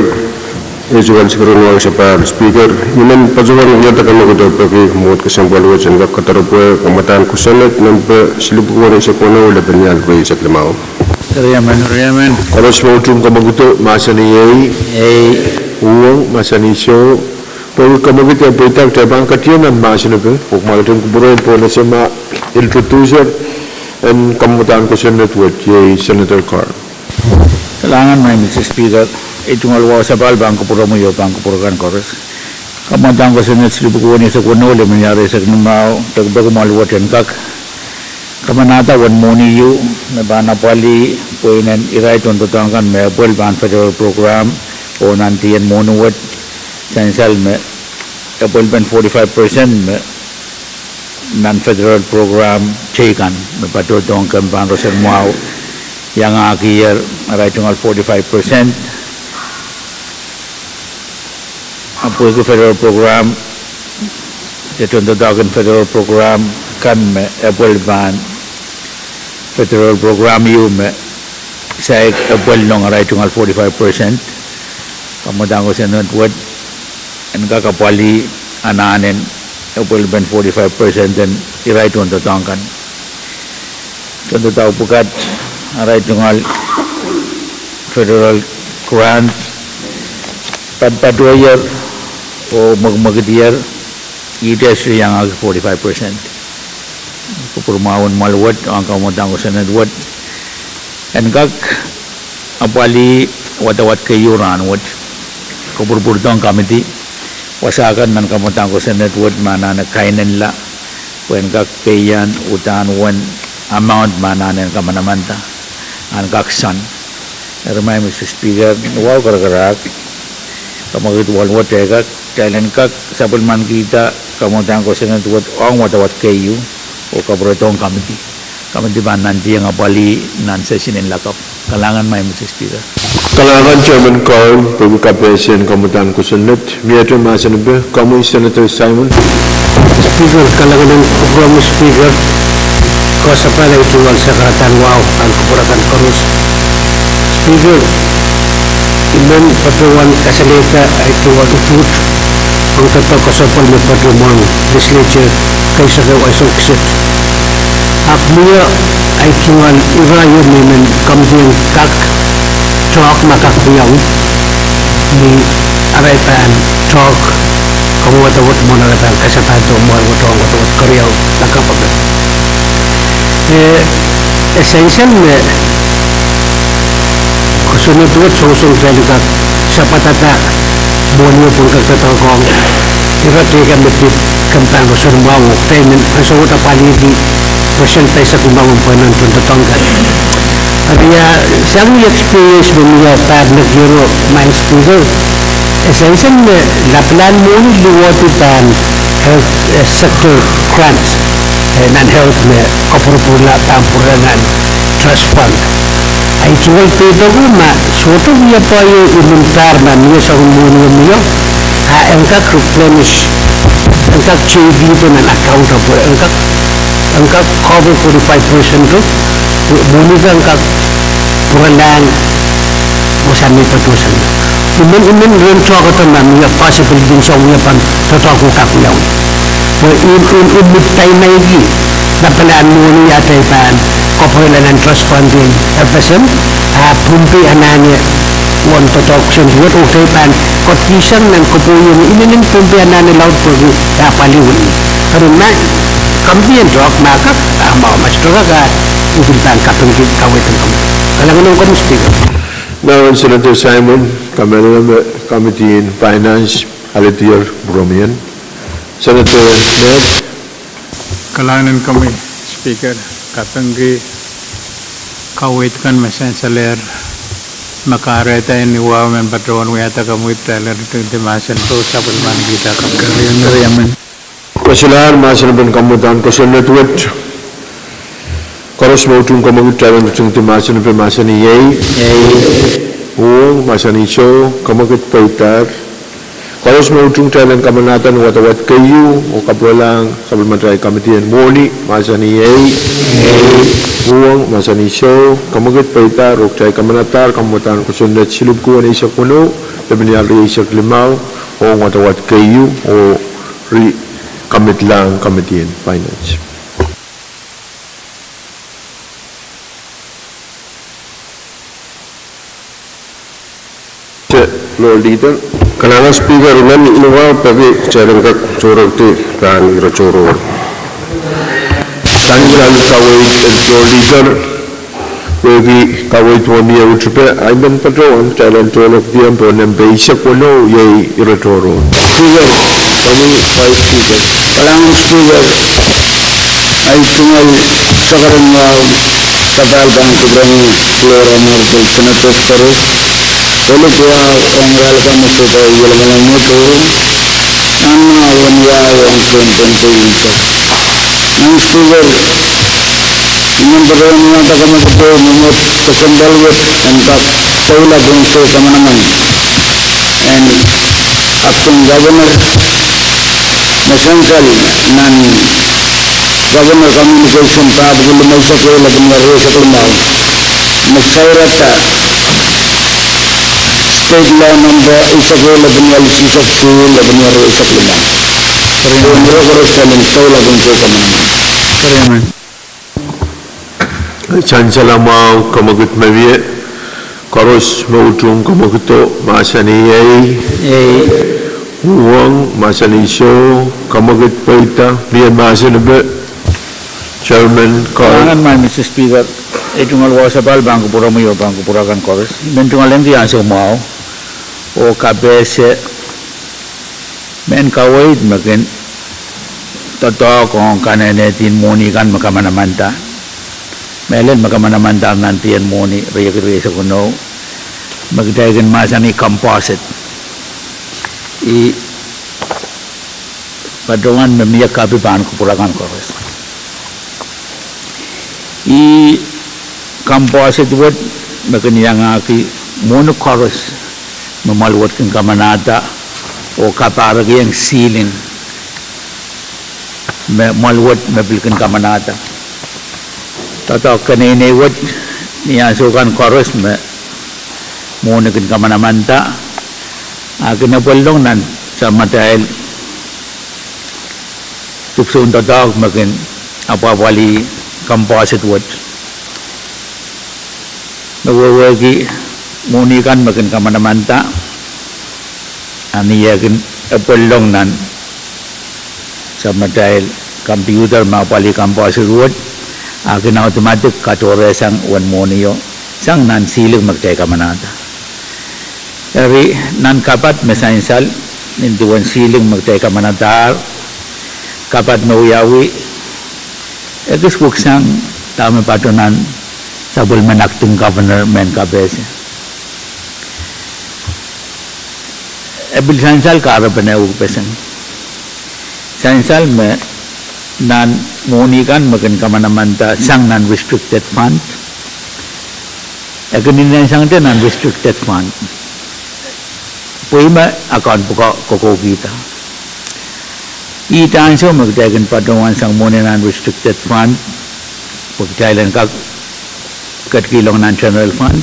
ei tungoal sakaradahn wahu sapahl Speaker, I men patohwan wiahda kamwakido peki mwohd kesempwal wet en kak kadarepwe kamwadahn kosonned nempe silipwuki weneisek weneu, lepin ial riehsek limau. Koaros me utung kamwakido mahsanih ei, uhwong, mahsanih soh. Pwehki kamwakid e pweida, kitail pahn ketier nan mahsen pwe pwuhk me kin kupwure en pwonese ma introducer en kamwadahn kosonned wet, iei Senator Carl. Kalahngan, Madam Speaker, ei tungoal wahu sapahl pahn kupwuromwi oh pahn kupwure kan koaros. Kamwadahn kosonned silipwuki weneisek weneu, lepin ial riehsek limau, pekipeki mwoahl wet en kak kamanahda uwen mwohni ieu me pahn apwalih pwe inen irail tohndoadoahk kan me epwel pahn federal program oh nantihong mwohni wet, sansal me epwel pen forty-five percent me nan federal program teikan me patohdohng kempen roson mwahu, iangahkier arail tungoal forty-five percent. A pwehki federal program, de tohndoadoahk en federal program kan me epwel pahn federal program ieu me saik epwel ong arail tungoal forty-five percent, kamwadahn kosonned wet en kak apwalih anahnen epwel pen forty-five percent en irail tohndoadoahk kan. Tohndoadoahk pwukat, arail tungoal federal grant, patopato ier oh mwekimwekidier, ihte sohte iangahki forty-five percent. Kupwur mwahu en mwoahl wet ong kamwadahn kosonned wet en kak apwalih wadawad keieu rahnwet. Kupwurupwurdohng committee wasa kan nan kamwadahn kosonned wet me anahne kainenla pwe en kak peian uhdahn uwen amount me anahne en kamanamanda, en kak sign. Eri Madam Speaker, ni wahu karakarahk, kamwakid mwoahl wet e kak, kitail en kak sapwellimanikihda kamwadahn kosonned wet ong wadawad keieu oh kapwuredohng committee. Committee pahn nantihong apwalih nan session en lakapw. Kalahngan Madam Speaker. Kalahngan Chairman Carl pwehki kapehse en kamwadahn kosonned. Miehte mahsen pwe komwi Senator Simon. Speaker, kalahngan en kupwuromwi Speaker. Koasoapahl ei tungoal sakaradahn wahu pahn kupwure kan koaros. Speaker, I men patohwan kasalehda ei tungoal utuht ong doadoahk koasoapwal me patohwan legislature keisek ehu ansou kiset. Ahpw mie ei tungoal ire ieu me I men committee en kak talk ma kak wiawi ni arail pahn talk, kamwadahn wet mwohn arail pahn kasapahldo mwoahl wet ong wadawad keriau lakapw. E, e sansal me kosonned wet songosong kitail en kak sapwadahda mwohni pwon kak doadoahk ong ire teikan me pid kempen roson mwahu oh kitail men ansou wet apwalihki percent pahisek limau en pwehn nan tohndoadoahk kan. Eri ia, sang ni experience me mie pahr nekiero Madam Speaker, e sansal me lapalahn mwohni luwehdi pahn health, eh, sector grant, eh, nan health me kapwurpwurla pahn pwurala nan trust fund. Ei tungoal peidoki ma sohte wia poahieu imwin pahr ma mie soangen mwohni mie, a en kak replenish, en kak check ih nan account pwe en kak, en kak cover forty-five percent o, mwohni kan kak pwuralahng wasa me patohsang. I men, I men rehn tohkoda ma mie possibility en soangen wia pahn doadoahk oh kak wiawi. Pwe I, I, I men daimaiki lapalahn mwohni atail pahn kapwurala nan trust fund en F S M, a Pohnpei anahne wahn doadoahk sent wet oh kitail pahn koadoaksang nan kapwuriamwei inenen Pohnpei anahne laud pwehki e apwalih wini. Eri ma committee en talk ma kak, a ma, ma sohte kak, a I pil pahn kapingki kaweid en committee. Kalahngan ong komwi Speaker. Nan Senator Simon, kamehlele me committee en finance alehdier pwuromwi. Senator Ned. Kalahngan ong komwi Speaker, kapingki kaweid kan me sansalehr me kahrehda ni wahu men patohwan wiahda komwi, kitail en ritidi mahsen pwe sapwellimanikihda komwi. Kosolahr mahsen en kamwadahn kosonned wet. Koaros me utung kamwekid, kitail en ketingdi mahsen en mahsanih ei. Uhwong, mahsanih soh, kamwekid pweidahr. Koaros me utung, kitail en kamanahda ni wadawad keieu oh kapwuralahng sapwellimatail kamidi en mwohni, mahsanih ei. Uhwong, mahsanih soh, kamwekid pweidahr, oh kitail kamanadahr kamwadahn kosonned siluh wen eisek weneu, lepin ial rieisek limau, ong wadawad keieu oh ri kamidlahng kamidi en Finance. Kalahngan Speaker, I men mwahu peki kitail en kak tohrohrki pahn ire tohrohr. Pahn I men kaweid Floor Leader, pwehki kaweid me mie uhtipe, I men patohwan kitail en tohnlekdiong pohn nempe eisek weneu, iei ire tohrohr. Speaker, Vice Speaker. Kalahngan Speaker, ahi tungoal sakaradahn wahu sapahl pahn kupwuromwi Floor Honorable Senators koaros, pwelik wahu ong irail kan me sohte iei lamalam wet oh nan mwahu en wahu ong sounpwong ko unsek. Nan Speaker, I men patohwan wahda kamwekid me mwomwohd kesempwal wet en kak souleng pohn soh kamanaman en Acting Governor me sansal nan Governor Communication pahpwiki limeisek ehu lepin ial rieisek limau, me sairada State Law Number eisek ehu lepin ial isihsek siluh lepin ial rieisek limau. Ire koaros en souleng pohn soh kamanaman. Sansal, mwahu, kamwekid me mie. Koaros me utung kamwekido, mahsanih ei. Uhwong, mahsanih soh, kamwekid pweida. Mie mahsen epe, Chairman Carl. Kalahngan Mister Speaker, ei tungoal wahu sapahl pahn kupwuromwi oh pahn kupwur akan koaros. I men tungoal lengki ansou mwahu oh kapehse mehn kaweid me kin doadoahk ong kanehnehdi en mwohni kan me kamanamanda. Mehlel me kamanamandahr nan dih en mwohni riekid rieisek weneu, me kitail kin mahsanih composite. I patohwan me mie kapi pahn kupwur akan koaros. I composite wet me kin iangahki mwohni koaros me mwahl wet kin kamanahda oh kapahrek ieng ceiling me mwahl wet me pil kin kamanahda. Doadoahk keneinei wet ni ansou kan koaros me mwohni kin kamanamanda, a kin epwelong nan samatail dipwisoun doadoahk me kin apwahpwalih composite wet me wehwehki mwohni kan me kin kamanamanda, a ni eh kin epwelong nan samatail computer me apwalih composite wet, a kin automatic katohrehsang uwen mwohnio sang nan ceiling me kitail kamanahda. Eri nan kapad me sansal nin duwen ceiling me kitail kamanadahr, kapad me wiawi ekis pwuksang dahme patohwan nan sapwellimen Acting Governor mehn kapehse. E pil sansal kahrepen ehu pwuksang. Sansal me nan mwohni kan me kin kamanamanda sang nan restricted fund, e kin inensangte nan restricted fund pwe ih me account pwuko kokoukihda. Ihte ansou me kitail kin patohwan sang mwohni nan restricted fund pwe kitail en kak ketikihong nan general fund.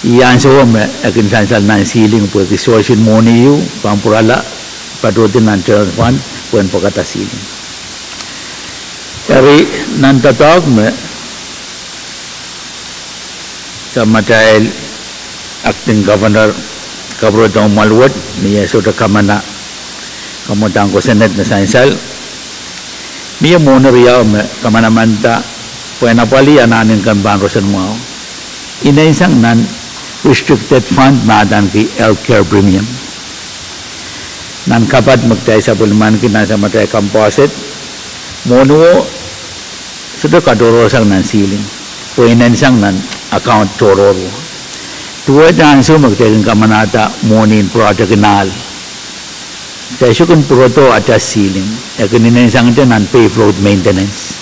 Ih ansouo me e kin sansal nan ceiling pwehki source en mwohni ieu pahn pwurala patohdi nan general fund pwehn pwekada ceiling. Eri nan doadoahk me samatail Acting Governor kapwurodohng mwahl wet ni eh sohte kamana kamwadahn kosonned me sansal, mie mwohni riau me kamanamanda pwehn apwalih anahn en kempen roson mwahu. Inensang nan restricted fund me adaneki health care premium. Nan kapad me kitail sapwellimaniki nan samatail composite, mwohniwo sohte katohrohrsang nan ceiling pwe inensang nan account tohrohr. Duwehte ansou me kitail kin kamanahda mwohni en project en ahl, Kitail sohte kin pwurodo atail ceiling, e kin inensangete nan pay float maintenance.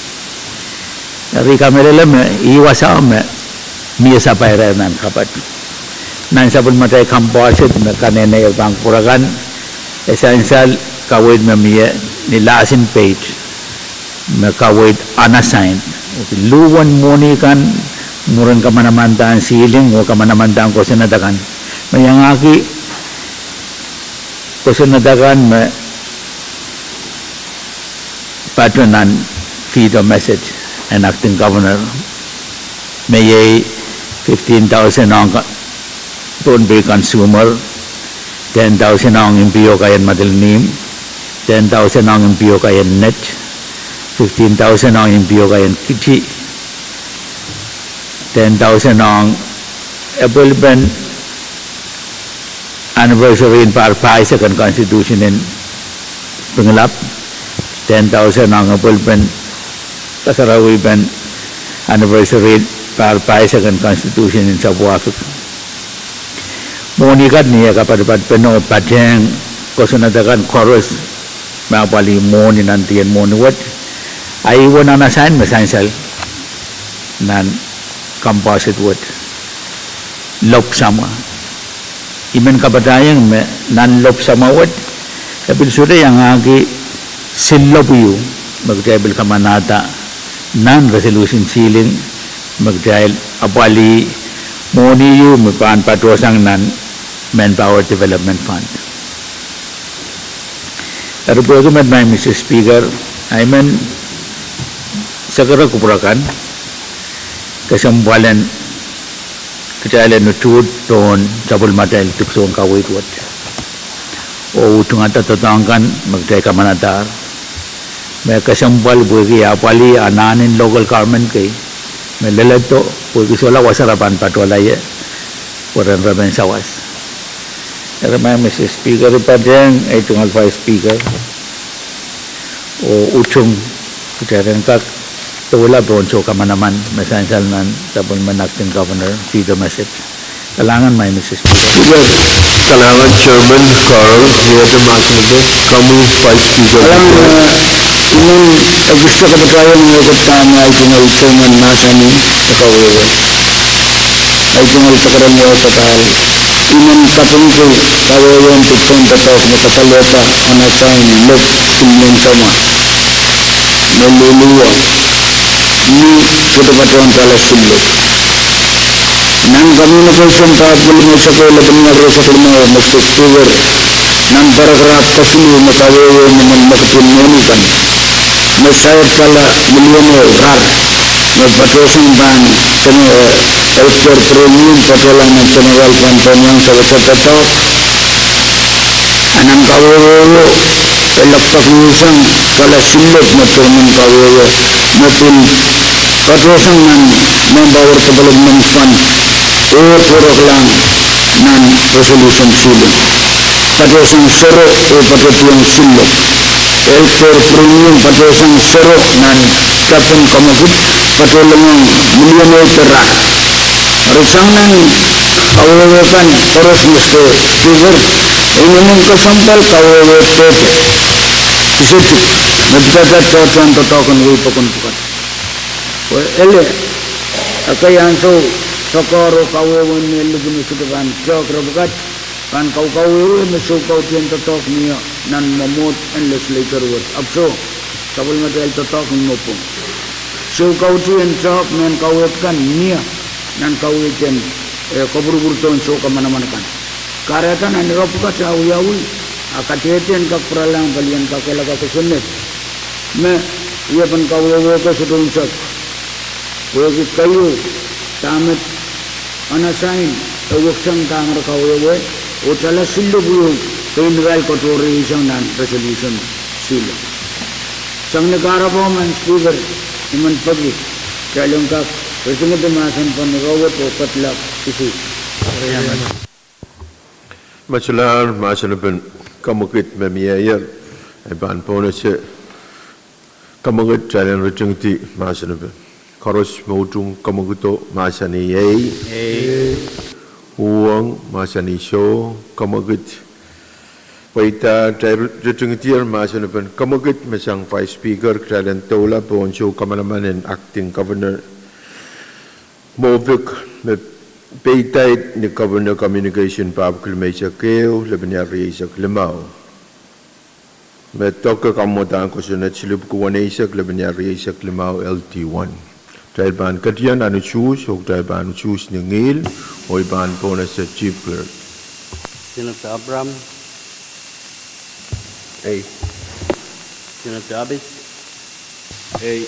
Eri kamehlele me ih wasao me mie sapairair nan kapehd. Nan sapwellimatail composite me kanenei pahn kupwur akan, e sansal kaweid me mie ni last in paid me kaweid unassigned. Luhwen mwohni kan mwurin kamanamandan ceiling oh kamanamandan kosonned akan. Me iangahki kosonned akan me patoh nan veto message en acting governor. Me iei fifteen thousand ong Pohnpei consumer, ten thousand ong impiokaien Madolenihmw, ten thousand ong impiokaien Net, fifteen thousand ong impiokaien Kiti, ten thousand ong epwelpen anniversary en pahr pahisek en constitution en Pingelap, ten thousand ong epwelpen kasarawipen anniversary en pahr pahisek en constitution en Sapwuahfik. Mwohni kat ni eh kapatpatpene oh patehng kosonned akan koaros me apwalih mwohni nan dien mwohni wet, a ih uwen unassigned me sansal nan composite wet. Lopw samwa. I men kapatahieng me nan lopw samwa wet, e pil sohte iangahki sill lopw ieu me kitail pil kamanahda nan resolution ceiling, me kitail apwalih mwohni ieu me pahn patohsang nan Manpower Development Fund. Eri pwehki met, Madam Speaker, I men sekere kupwur akan kesempwal en kitail en utuht pohn sapwellimatail dipwisoun kaweid wet oh utungada doadoahk kan me kitail kamanadahr. Me kesempwal pwehki apwalih anahn en local government kei me leledo pwehki solahr wasa re pahn patohla ie pwe ren repen sawas. Eri Madam Speaker, I patehng ei tungoal Vice Speaker oh utung kitail en kak doula pohn soh kamanaman me sansal nan sapwellimen acting governor veto message. Kalahngan Madam Speaker. Kalahngan Chairman Carol, ni ete mahsen ehu, komwi Vice Speaker. Kalahngan, eh, I men ekis kapatahieng mehkot dahme ahi tungoal Chairman mahsanih me kawehwe. Ahi tungoal pekeren wehwehki, I men kapingki kawehwehn dipwisou doadoahk me kapwaiada unassigned lopw sill mensomwa me luluwa ni pwudohng patohng doala sill lopw. Nan communication dahpwil me sekeu lepin ngehr rieisek limau, Mister Speaker, nan paragraph kesiluh me kawehwe ni men mwekid en mwohni kan me sair doala milion ehu rar me patohsang pahn, eh, healthcare premium patohla nan General Fund pohn iang sewese doadoahk. A nan kawehweo e lokpakihsang doala sill lopw me patohsang kawehwe me pil patohsang nan Manpower Development Fund oh pwuroklahng nan resolution ceiling. Patohsang sero oh patohdiong sill lopw. Healthcare premium patohsang sero nan dahpwin kamwekid, patohlong milion ehu de rar. Eri sang nan kawehwe kan koaros, Mister Speaker, I men kesempwal kawehwe dehde, kisedik, me pidada tohtohn doadoahk en wehi pokon pwukat. Pwe ele, ekei ansou, soahng oh kawehwe me liki me sohte pahn tehk rehpwukat, pahn kaukawehwe me soukautien doadoahk mie nan mwomwohd en legislature wet. Ahpw soh, sapwellimatail doadoahk me pwung. Soukautien doadoahk mehn kaweid kan mie nan kaweid en, eh, kopwurupwurdohn soh kamanaman kan. Kahrehda nan ire pwukat a wiawi, a kadehde en kak pwuralahng palien kakehlaka kosonned me wiepen kawehwe ko sohte unsek. Pwehki keieu, dahme unassigned e weksang dahme re kawehwe, oh doala sill lopw ieu, pein irail katohreisang nan resolution ceiling. Sang ni kahrepe, Madam Speaker, I men peki kitail en kak ritingidi mahsen pwon ire wet oh kedlahng kisuh. Me solahr mahsen en pwon kamwekid me mie ie, e pahn pwon ese kamwekid, kitail en ritingidi mahsen en pwon. Koaros me utung kamwekido mahsanih ei. Uhwong mahsanih soh, kamwekid. Pweida, kitail ritingdier mahsen en kemwekid me sang Vice Speaker, kitail en doula pohn sou kamanaman en Acting Governor Mofik, me peidaid ni Governor Communication pahpwiki limeisek ehu, lepin rieisek limau. Me doke kamwadahn kosonned silipwki weneisek, lepin rieisek limau, L D one. Kitail pahn ketido nan usuhs, oh kitail pahn usuhs ni ngihl, oh I pahn pohnese Chief Clerk. Senator Abraham. Ei. Senator Abis. Ei.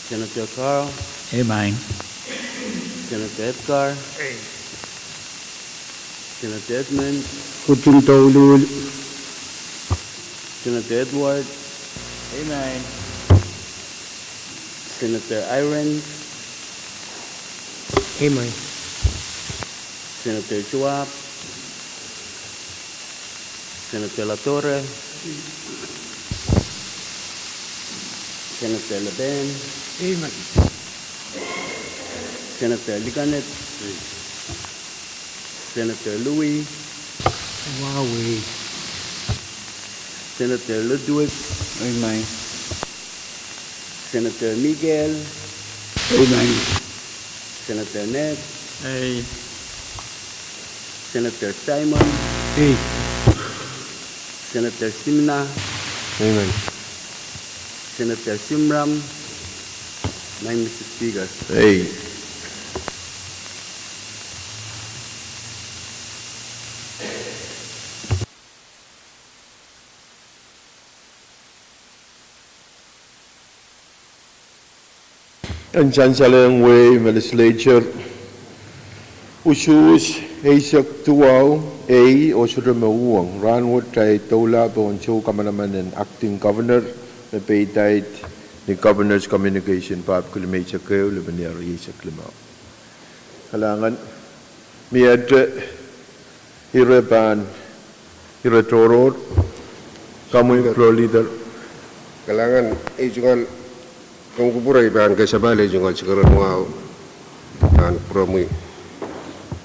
Senator Carl. Ei, maing. Senator Edgar. Ei. Senator Edmund. Ketin douluhl. Senator Edward. Ei, maing. Senator Irons. Ei, maing. Senator Joab. Senator Latore. Senator Leben. Ei, maing. Senator Likanet. Senator Louis. Wawe. Senator Ludwig. Ei, maing. Senator Miguel. Ei, maing. Senator Ned. Ei. Senator Simon. Ei. Senator Simina. Ei, maing. Senator Simram. Maing, Mister Speaker. Ei. En sansalehng wehi me Legislature, usuhs eisek duwau, ei, oh sohte me uhwong. Rahnwet kitail doula pohn sou kamanaman en Acting Governor, me peidaid ni Governor's Communication pahpwiki limeisek ehu, lepin rieisek limau. Kalahngan, miehte ire pahn, ire tohrohr, komwi Floor Leader. Kalahngan, ei, tungoal, komw kupwure, I pahn kesapahl, ei, tungoal, sikeren wahu, pahn pwuromwi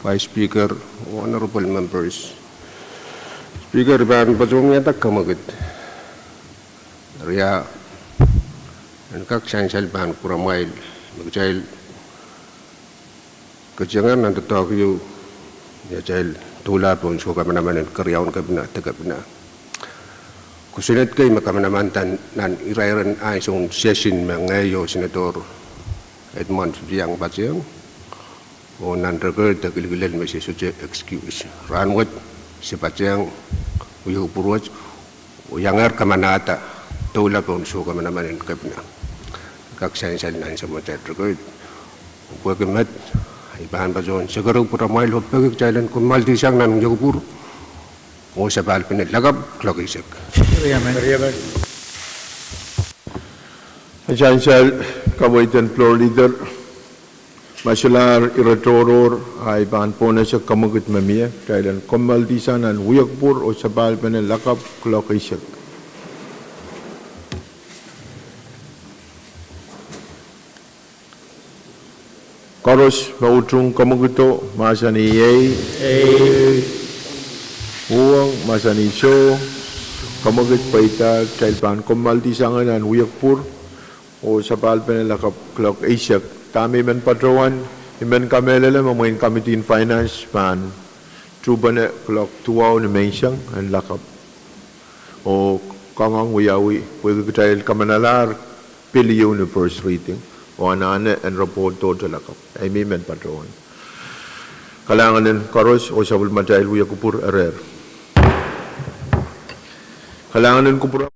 Vice Speaker, Honorable Members. Speaker, I pahn patohwan wiahda kemwekid. Eri, en kak sansal pahn kupwuramwail me kitail ketiengehr nan doadoahk ieu, ni atail doula pohn sou kamanaman en keriaun kepina de kepina. Kosonned kei me kamanaman nan irairen ansoun session me ngehi oh Senator Edmund Viviang patehng, oh nan record de kilkilel me se sohte excuse. Rahnwet se patehng wia kupwur wet, oh iangehr kamanahda doula pohn sou kamanaman en kepina. Kak sansal nan samatail record. Pwehki met, I pahn patohwan sikeren kupwuramwail oh peki kitail en kommaldihsang nan wia kupwur oh sapahl pene lakapw kuloak eisek. Sansal, kamweiden Floor Leader. Ma solahr ire tohrohr, a I pahn pohnese kemwekid me mie, kitail en kommaldihsang nan wia kupwur oh sapahl pene lakapw kuloak eisek. Koaros me utung kemwekido, mahsanih ei. Uhwong, mahsanih soh. Kemwekid pweida, kitail pahn kommaldihsang nan wia kupwur oh sapahl pene lakapw kuloak eisek. Dahme I men patohwan, I men kamehlele me mwein Committee on Finance pahn tuhpene kuloak duwau ni menseng en lakapw. Oh kangoang wiawi pwehki kitail kamanalahr pil ieu ni first reading, oh anahne en report tohto lakapw. Ei, I men patohwan. Kalahngan en koaros oh sapwellimatail wia kupwur erehr. Kalahngan en kupwur.